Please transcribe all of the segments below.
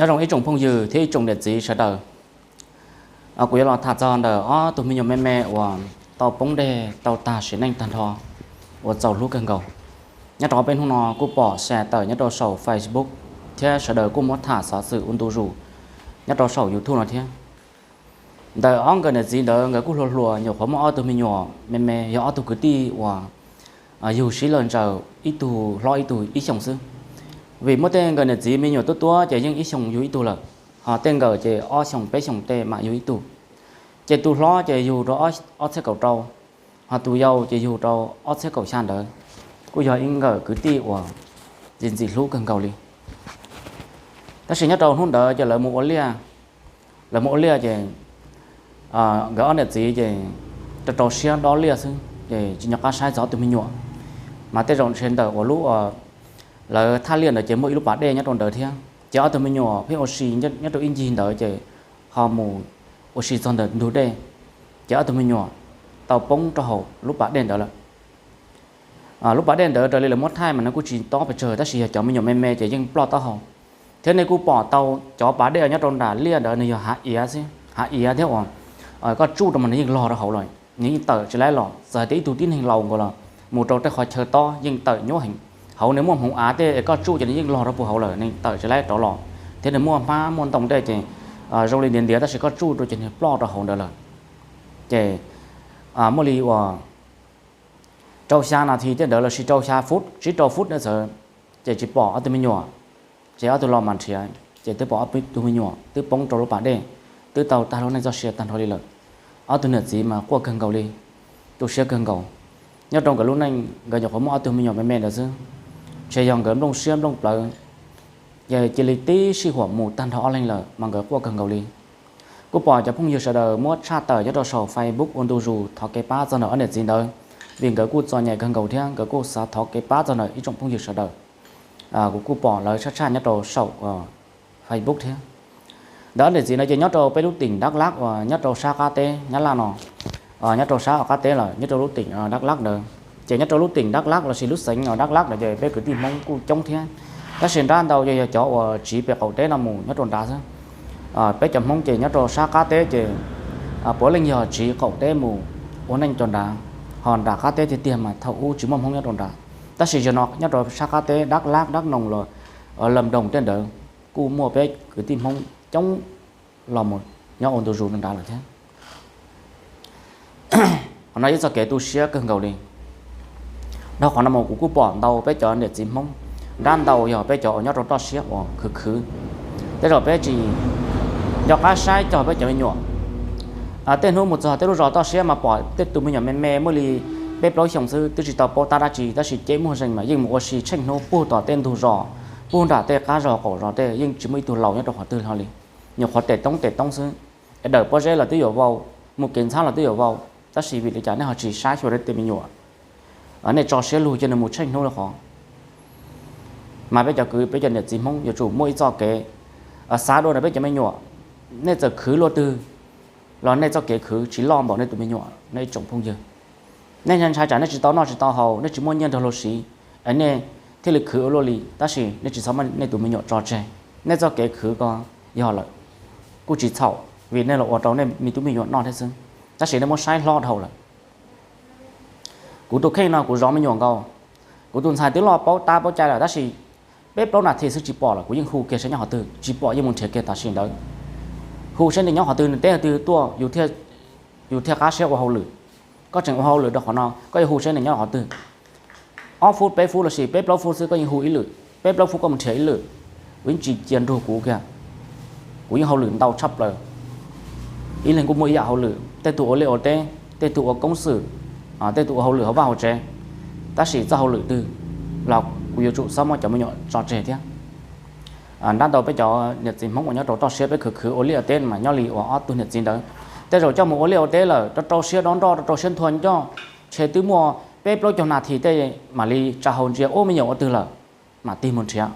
Nyob zoo ib tsoom phooj ywg thiab ib tsoom niam txiv sawv daws. Kuv yuav los tham txog ntawm ob tug me nyuam me me uas tau poob dej tau tag sim neej tag nrho uas txaus hlub kawg nkaus. Nyob rau peb hnub no kuj pom share tawm nyob rau saum Facebook thiab sawv daws kuj muab tham xov xwm ua ntu zus nyob rau saum YouTube no thiab. Ntawm ob nkawd niam txiv ntawd nkawd kuj hluas hluas, nyuam qhuav muaj ob tug me nyuam me me, yog ob tug kwv tij uas yug sib law ntsaws, ib tug hlob ib tug ib xyoos xwb. Vim muaj tej nkawd niam txiv me nyuam tuab tuab ces yeej ib xyoos yug ib tug lawm, ho tej nkawd ces ob xyoos peb xyoos tej mam yug ib tug. Ces tus hlob ces yug rau ob txhiab kaum rau, ho tus yau ces yug rau ob txhiab kaum xya ntawd. Kuj yog ib nkawd kwv tij uas ntxim ntxim hlub kawg nkaus li. Tab sis nyob rau hnub ntawd ces lawv mus ua liaj, lawv mus ua liaj ces nkawd ob niam txiv ces rau rau siab dob liaj xwb ces tsis nco qab saib txog ob tug me nyuam. Mas tej zaum ntshe ntawm uas lub, lawv thaj liaj ntawd ces muaj ib lub pas dej nyob rau ntawd thiab, ces ob tug me nyuam pheej ua si nyob rau ib ncig ntawd ces ho mus ua si txog ntawm ntug dej, ces ob tug me nyuam tau poob rau hauv lub pas dej ntawd lawm. Lub pas dej ntawd raws li lawv muab thaij mas nws kuj tsis tob pes tsawg, tab sis yog cov me nyuam me me ces yeej ploj taub hau. Thiab nej kuj pom tau cov pas dej nyob rau nram liaj ntawd nws yog hav iav xwb, hav iav thiab uas koj tsuj rau mas nws yeej log rau hauv lawm, nws yeej tawm tsis laib los. Txawm hais tias ib tug tib neeg laus nkaus los mus rau tej qhov chaw tob yeej tawm nyuab heev. Hauv nws muaj hmoov av tej koj tsuj ces nws yeej log rau puag hauv lawm, nws tawm tsis laib rov los. Thiab nws muaj hmab muaj ntoo tej ces zoo li ntiav ntiav tab sis koj tsuj rau ces nws ploj rau hauv ntawd lawm. Ces muaj li uas rau xya nas this tej ntawd lossis rau xya fut tsib rau fut na txawm, ces tsis pom ob tug me nyuam. Ces ob tug los mas nrhiav ces twb pom ob tug me nyuam twb poob rau lub pas dej, twb tau tag lub neej txoj sia tag nrho li lawm. Ob tug niam txiv mas quaj kawg nkaus li, tu siab kawg nkaus. Nyob rau nkawd lub neej nkawd nyuam qhuav muaj ob tug me nyuam me me ntawd xwb, ntshe yog nkawd nplooj siab nplooj plawv, ces cia li tib sij huam mus tag nrho ob leeg lawm mas nkawd quaj kawg nkaus li. Kuj pom cov phooj ywg sawv daws muab tshaj tawm nyob rau saum Facebook ua ntu zus thov kev pab txog ntawm ob niam txiv ntawd, vim nkawd kuj txom nyem kawg nkaus thiab nkawd kuj xav thov kev pab txog ntawm ib tsoom phooj ywg sawv daws. Kuv kuj pom lawv tshaj tshaj nyob rau saum Facebook thiab. Ntawm ob niam txiv no ces nyob rau peb lub teem Dak Lak uas nyob rau sab qab teb Nyab Laj no, nyob rau sab qab teb lawm nyob rau lub teem Dak Lak ntawd. Ces nyob rau lub teem Dak Lak lossis lub xeev Dak Lak ntawd ces peb kwv tij Hmoob kuj coob thiab, tab sis nrab ntau ces yog cov uas tsiv pem qaum teb no mus nyob rau nrad xwb. Peb cov Hmoob ces nyob rau sab qab teb ces puav leej yog tsiv qaum teb mus ua neej rau nrad, ho nram qab teb tiag tiag mas thaum ub tsis muaj Hmoob nyob rau nrad. Tab sis zaum no nyob rau sab qab teb Dak Lak, Dak Noos los Lam Doos tej ntawd kuj muaj peb kwv tij Hmoob coob los mus nyob ua ntu zus rau nrad lawm thiab. Qhov no yog txoj kev tu siab kawg nkaus li. Dhau qhov no mus kuv kuj pom ntau peb cov niam txiv Hmoob, nrab ntau yog peb cov uas nyob rau toj siab uas khwv khwv. Tej zaum peb tsis nco qab saib cog peb cov me nyuam. Tej hnub mus txog tej lub zos toj siab mas pom tej tus me nyuam me me muaj li peb plaub xyoos xwb twb tsis tau paub tab dab tsi, tab sis cev muag zeeg mas yeej mus ua si tsheej hnub puag tom tej ntug zos, puag nram tej qab zos qaum zos tej yeej tsis muaj ib tug laus nyob rau qhov twg hlo li. Nyuam qhuav tes toob tes toob xwb, es dawm pob zeb los twb yuav vau, mus kev ntxhab los twb yuav vau, tab sis vim li cas nej ho tsis saib xyuas nej tej me nyuam? Nej tso siab lug cia nws mus tsheej hnub li qhov. Mas peb cov kwv peb cov niam txiv Hmoob yuav tsum muaj ib txoj kev xav dua ntawm peb cov me nyuam. Nej txawm khwv luaj twg los nej txoj kev khwv tsis loj npaum nej tus me nyuam, nej ib tsoom phooj ywg. Nej ntshai tsam nej tsis tau noj tsis tau haus, nej tsis muaj nyiaj nrog luag siv, es nej thiaj li khwv ua luaj li, tab sis nej tsis txhob muab nej tus me nyuam tso tseg. Nej txoj kev khwv ko yog lawm kuj tsis txhaum, vim nej los ua rau nej me tub me nyuam noj thiab xwb, tab sis nej muab saib hlob dhau lawm. Kuv tus kheej no kuv zov me nyuam nkaus, kuv tus ntxhais twb loj paub tab paub cai lawm, tab sis peb plaub nas this xwb tsis pom lawm, kuv yeej hu kiag saib nyob qhov twg, tsis pom yeej mus nrhiav kiag tam sim ntawd. Hu saib nws nyob qhov twg, nws teb qhov twg tuaj, yus thiaj qab siab ua hauj lwm. Koj tseem ua hauj lwm rau qhov no, koj yuav hu saib nws nyob qhov twg. Ob fub peb fub lossis peb plaub fub xwb koj yeej hu ib lwm, peb plaub fub koj mus nrhiav ib lwm. Kuv yeej tsis cia nrug kuv kiag, kuv yeej hauj lwm ntau tshaj plaws. Ib leeg kuj muaj ib yam hauj lwm, tej tug ua liaj ua teb, tej tug ua koob xwm, tej tug ua hauj lwm hauv vaj hauv tsev, tab sis txoj hauj lwm twg los kuv yuav tsum txhob muab cov me nyuam tso tseg thiab. Nrab ntau peb cov niam txiv Hmoob uas nyob rau toj siab peb khwv khwv ua liaj ua teb mas nyob li uas ob tug niam txiv ntawd. Tej zaum coj mus ua liaj ua teb lawm rau rau siab dob nroj rau rau siab nthua ncoj, ntshe twb muaj peb plaub caug nas this tej mam li tsa hau ntsia ub me nyuam ua twg lawm, mam tig mus nrhiav.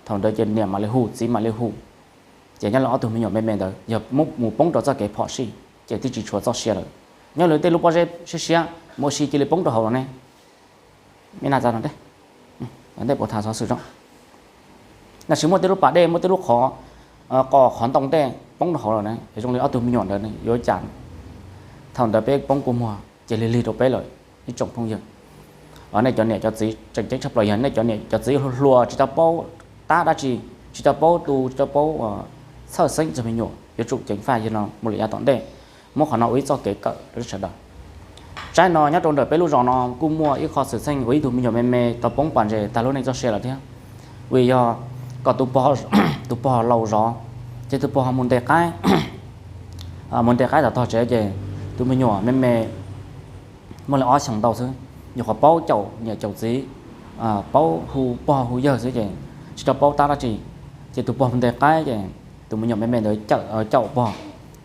Thaum ntawd ces niam mam li hu txiv mam li hu, ces nyob li ob tug me nyuam me me ntawd yog mus poob rau txoj kev phom sij ces twb tsis tshuav txoj sia lawm. Nyob li tej lub pob zeb siab siab mus ua si cia li poob rau hauv los ne. Me na txav no ntej puas tham xov xwm zoo, tab sis muaj tej lub pas dej muaj tej lub qhov qos qhov ntoo tej poob rau hauv lawm na, es zoo li ob tug me nyuam ntawd yuav cas. Thaum ntawd peb poob kua muag ces lig lig rau peb lawm ib tsoom phooj ywg. Nej cov niam cov txiv tseem ceeb tshaj plaws yog nej cov niam cov txiv hluas hluas tsis tau paub tab dab tsi, tsis tau paub tu, tsis tau paub txhawj xeeb txog me nyuam, yuav tsum ceev faj yog no mus lawm yav tom ntej. Muab qhov no ua ib txoj kev kawm rau sawv daws. Tsaib no nyob rau ntawm peb lub zos no kuj muaj ib qho xwm txheej uas ib tug me nyuam me me tau poob pas ntses tag lub neej txoj sia lawm thiab. Vim yog kom tus pog, tus pog laus zov, ces tus pog mus ntes qaib, mus ntes qaib tom tog tsev ces tus me nyuam me me muaj li ob xyoos ntau xwb, nyuam qhuav paub caum niam caum txiv, paub hu pog hu yawg xwb ces tsis tau paub tab dab tsi. Ces tus pog mus ntes qaib ces tus me nyuam me me ntawd caum pog,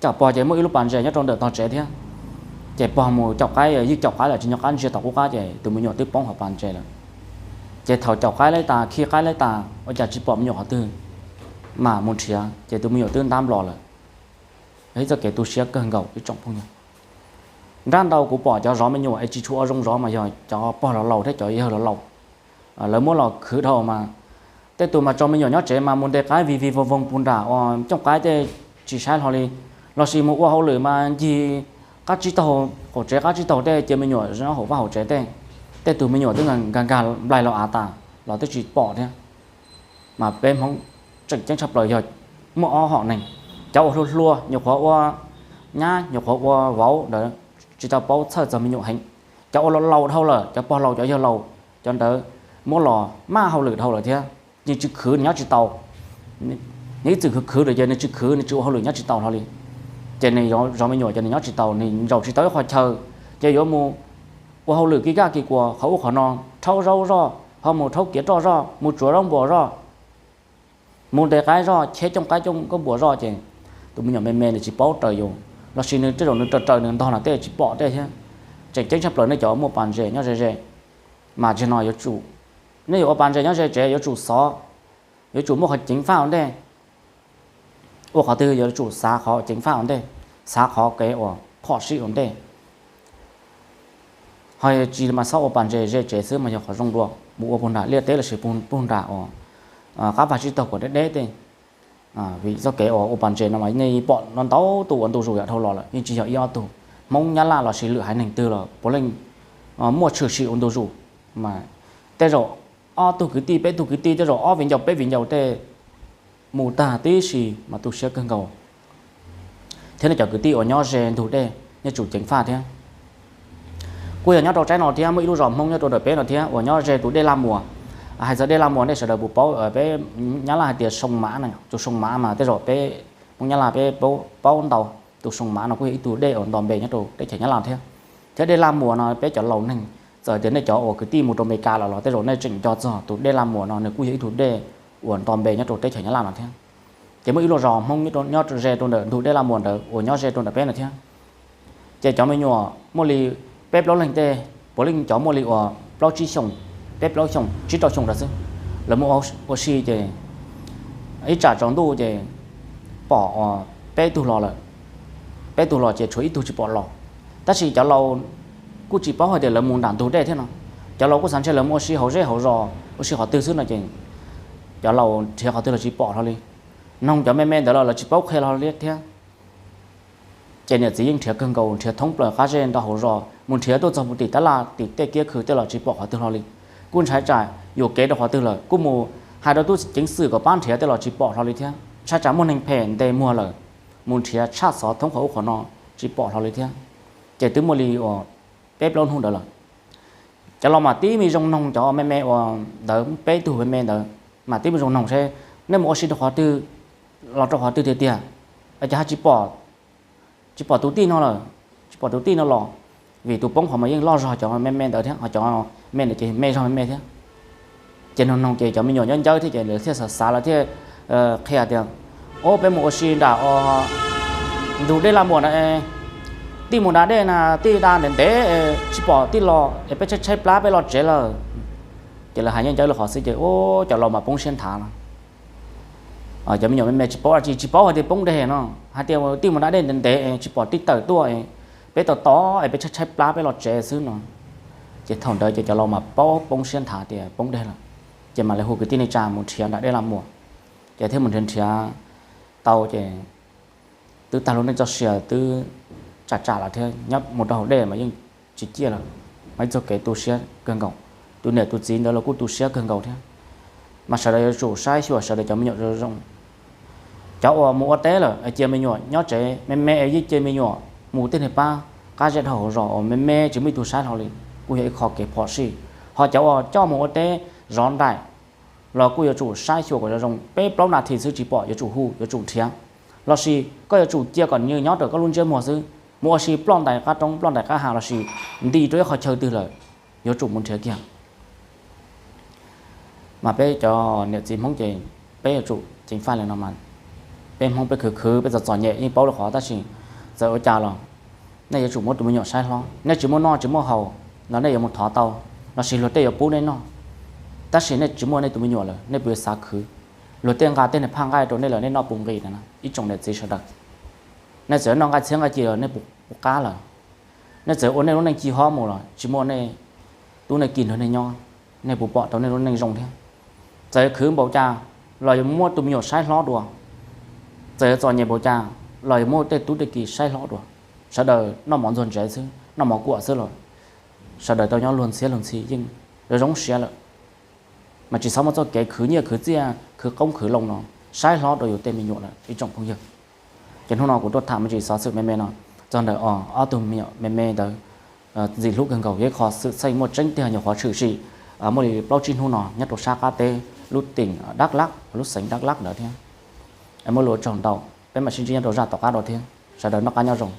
caum pog ces muaj ib lub pas ntses nyob rau ntawm tog tsev thiab. Ces pog mus caum qaib, ywj caum qaib lawm tsis nco qab ntsia tom qub qab ces tus me nyuam twb poob hauv pas ntses lawm. Ces thaum caum qaib laib tas, khi qaib laib tas ua cas tsis pom me nyuam qhov twg, mas mus nrhiav ces tus me nyuam twb ntab nplos lawm. Yog ib txoj kev tu siab kawg nkaus ib tsoom phooj ywg. Nrab ntau kuv pom cov zov me nyuam es tsis tshua ua zoo zov mas yog cov pog laus laus thiab cov yawg laus laus. Lawv muab los khwv dhau mas, tej tus mas tso me nyuam nyob tsev mas mus ntes qaib vij vij voog voog puag nram uas cooj qaib tej tsis saib hlo li, lossis mus ua hauj lwm mas ncig qab tsib taug, qaum tsev qab tsib taug tej cia me nyuam nyob hauv vaj hauv tsev tej. Tej tus me nyuam twb nkag nkag nplaig los av tas los twb tsis pom thiab. Mas peb Hmoob tseem ceeb tshaj plaws yog muaj ob hom neeg, cov uas hluas hluas nyuam qhuav ua nyab nyuam qhuav ua vauv ntawd tsis tau paub txhawj txog me nyuam heev. Cov uas laus laus dhau lawm, cov pog laus cov yawg laus, cov ntawd muab los maj hauj lwm dhau lawm thiab, nws tsis khwv nws nyob tsis tau. Nws ib txwm khwv khwv lawm ces nws tsis khwv nws tsis ua hauj lwm nyob tsis tau hlo li. Ces nws zov me nyuam ces nws nyob tsis tau, nws zaum tsis tau ib qho chaw, ces yuav mus ua hauj lwm kis kaj kis kuas qhov ub qhov no, rhaub zaub zoj, ho mus rhaub kiav roj zoj, mus tsuav zaub npuas zoj, mus ntes qaib zoj, cheb cooj qaib cooj nkaub npuas zoj ces tus me nyuam me me nws tsis paub raws yus, lossis nws tej zaum nws raws raws nws ntog los tej tsis pom tej thiab. Tseem ceeb tshaj plaws nej cov muaj pas ntses nyob ze ze, mas tsis no yuav tsum, nej yuav ua pas ntses nyob ze tsev yuav tsum xov, yuav tsum muaj qhov ceev faj ua ntej. Ua qhov twg yuav tsum xav qhov ceev faj ua ntej, xav qhov kev uas phom sij ua ntej. Ho tsis mas xob ua pas ntses ze tsev xwb mas yog qhov zoo dua, mus ua puag nram liaj teb lossis puag nram uas qab vaj tsib taug kuas deb deb tej. Vim txoj kev uas ua pas ntses no mas nej pom no ntau tus ua ntu zus yam dhau los lawm, yeej tsis yog ib ob tug. Hmoob Nyab Laj lossis lwm haiv neeg twg los puav leej muaj tshwm sim ua ntu zus. Mas tej zaum ob tug kwv tij peb tug kwv tij, tej zaum ob viv ncaus peb viv ncaus tej mus tag tib si mas tu siab kawg nkaus. Thiab nej cov kwv tij uas nyob ze ntug dej nej tsum ceev faj thiab. Kuj yog nyob rau tsaib no thiab muaj ib lub zos Hmoob nyob rau ntawm peb no thiab uas nyob ze tus dej Laj Muas. Hais txog dej Laj Muas nej sawv daws puas paub, peb Nyab Laj hais tias Soo Mav na, tus Soo Mav mas tej zaum peb Hmoob Nyab Laj peb paub ntau. Tus Soo Mav no kuj yog ib tug dej uas nto npe nyob rau teb chaws Nyab Laj thiab. Thiab dej Laj Muas no peb cov laus neeg, txawm tias nej cov uas kwv tij mus rau Amelikas lawm los tej zaum nej tseem nco txog tus dej Laj Muas no, nws kuj yog ib tug dej uas nto npe nyob rau teb chaws Nyab Laj no thiab. Ces muaj ib lub zos Hmoob nyob ze rau ntawm ntug dej Laj Muas ntawd uas nyob ze rau ntawm peb no thiab. Ces cov me nyuam muaj li peb plaub leeg tej, puav leej cov muaj li uas plaub tsib xyoos, peb plaub xyoos tsib rau xyoos ntawd xwb. Lawv mus ua si ces ib tsam tsaus ntuj ces pom uas peb tug los lawm, peb tug los ces tshuav ib tug tsis pom los. Tab sis cov laus kuj tsis paub hais tias lawv mus nram ntug dej thiab no. Cov laus kuj xav ntshe lawv mus ua si hauv zej hauv zos ua si qhov twg xwb no ces cov laus nrhiav qhov twg los tsis pom hlo li. Noog cov me me ntawd los lawv tsis paub qhia hlo li thiab. Ces niam txiv yeej nrhiav kawg nkaus, nrhiav thoob plaws qab zej nto hauv zos, mus nrhiav tuaj txog mus tim tab laj tim tej kiab khw tej los tsis pom qhov twg hlo li. Kuj ntshai tsam yuam kev rau qhov twg lawm, kuj mus hais rau tub ceev xwm kom pab nrhiav tej los tsis pom hlo li thiab. Ntshai tsam muaj neeg phem ntes muag lawm, mus nrhiav tshaj xov thoob qhov ub qhov no tsis pom hlo li thiab. Ces twb muaj li uas peb plaub hnub ntawd lawm. Cov laus mam tib me zoo noog cov me me uas ntawd, peb tug me me ntawd, mam tib me zoo noog seb nej mus ua si rau qhov twg, los rau qhov twg tiag tiag, cas ho tsis pom, tsis pom tus tij no lawm, tsis pom tus tij no los. Vim tus poob qhov mas yeej loj zog cov me me ntawd thiab, ho cov me ntawd ces me zog me me thiab. Ces noog noog ces cov me nyuam nyob ncawb thiab ces lawv thiaj xav xav lawv thiaj qhia tias, o peb mus ua si nram ntug dej Laj Muas na, tij mus da dej na, tij da ntev ntev tsis pom tij los es peb tshaib tshaib plab peb los tsev lawm. Ces lawv hais nyob ncawb lawv qhov xwb ces cov laus mas poob siab nthav no. Cov me nyuam me me tsis paub dab tsi, tsis paub hais tias poob deg no, hais tias tij mus da dej ntev ntev tsis pom tij tawm tuaj, peb tos tos es peb tshaib tshaib plab peb los tsev xwb no. Ces thaum ntawd ces cov laus mas paub poob siab nthav tias poob deg lawm. Ces mam li hu kwv tij neej tsa mus nrhiav nram dej Laj Muas. Ces thiaj mus nrhiav nrhiav tau ces twb tag lub neej txoj sia twb tsam tsam lawm thiab, nyob mus rau hauv dej mas yeej tsis ciaj lawm, mas ib txoj kev tu siab kawg nkaus. Tus niam tus txiv ntawd los kuj tu siab kawg nkaus thiab. Mas sawv daws yuav tsum saib xyuas sawv daws cov me nyuam zoo zoo. Cov uas mus ua teb lawm es cia me nyuam nyob tsev me me es yeej cia me nyuam mus tej niag pab qab zej dhau hauv zos uas me me tsis muaj ib tug saib hlo li, kuj yog ib qho kev phom sij. Ho cov uas coj mus ua teb zov nraim los kuj yuav tsum saib xyuas kom zoo zoo, peb plaub nas this xwb tsis pom yuav tsum hu, yuav tsum nrhiav, lossis koj yuav tsum cia kom nws nyob rau koj lub ntsiab muag xwb. Mus ua si ploj ntais qab roob ploj ntais qab ha lossis nti rau ib qhov chaw twg lawm, yuav tsum mus nrhiav kiag. Mas peb cov niam txiv Hmoob ces peb yuav tsum ceev faj li no mas. Peb Hmoob peb khwv khwv peb txom txom nyem yeej paub li qhov, tab sis txawm ua cas los nej yuav tsum muab tus me nyuam saib hlob. Nej tsis muaj noj tsis muaj haus los nej yuav mus thov tau, lossis luag tej yuav pub nej noj, tab sis nej tsis muaj nej tus me nyuam lawm nej puas yuav xav khwv? Luag tej nqa tej niag phaj nqaij rau nej lawm nej noj puas nqis na? Ib tsoom niam txiv sawv daws, nej txawm noj nqaij txhiab nqaij ci los nej puas qab lawm? Nej txawm ua nej lub neej ci hob mus los tsis muaj nej tub nej ki nrog nej nyob, nej puas pom tau nej lub neej zoo thiab? Txawm khwv npaum cas los yuav muab tus me nyuam saib hlob dua, txawm txom nyem npaum cas los yuav muab tej tub tej ki saib hlob dua. Sawv daws noj mov ntxuag ntsev xwb, noj mov kuam xwb los sawv daws tau nyob luag ntxhiab luag ntxhi yeej zoo siab lawm. Mas tsis txhob muab txoj kev khwv nyiaj khwv txiaj khwv qoob khwv loo no saib hlob rau yus tej me nyuam lawm ib tsoom phooj ywg. Ces hnub no kuv tuaj tham me ntsis xov xwm me me no txog ntawm ob tug me nyuam me me ntawd. Ntxim hlub kawg nkaus, yog ib qho xwm txheej muaj tseeb tiag, nyuam qhuav tshwm sim muaj li plaub tsib hnub no nyob rau sab qab teb lub teem Dak Lak, lub xeev Dak Lak ntawd thiab. Muaj lus ua tsaug ntau, peb mam sib ntsib nyob rau zaj tom qab dua thiab, sawv daws noj qab nyob zoo.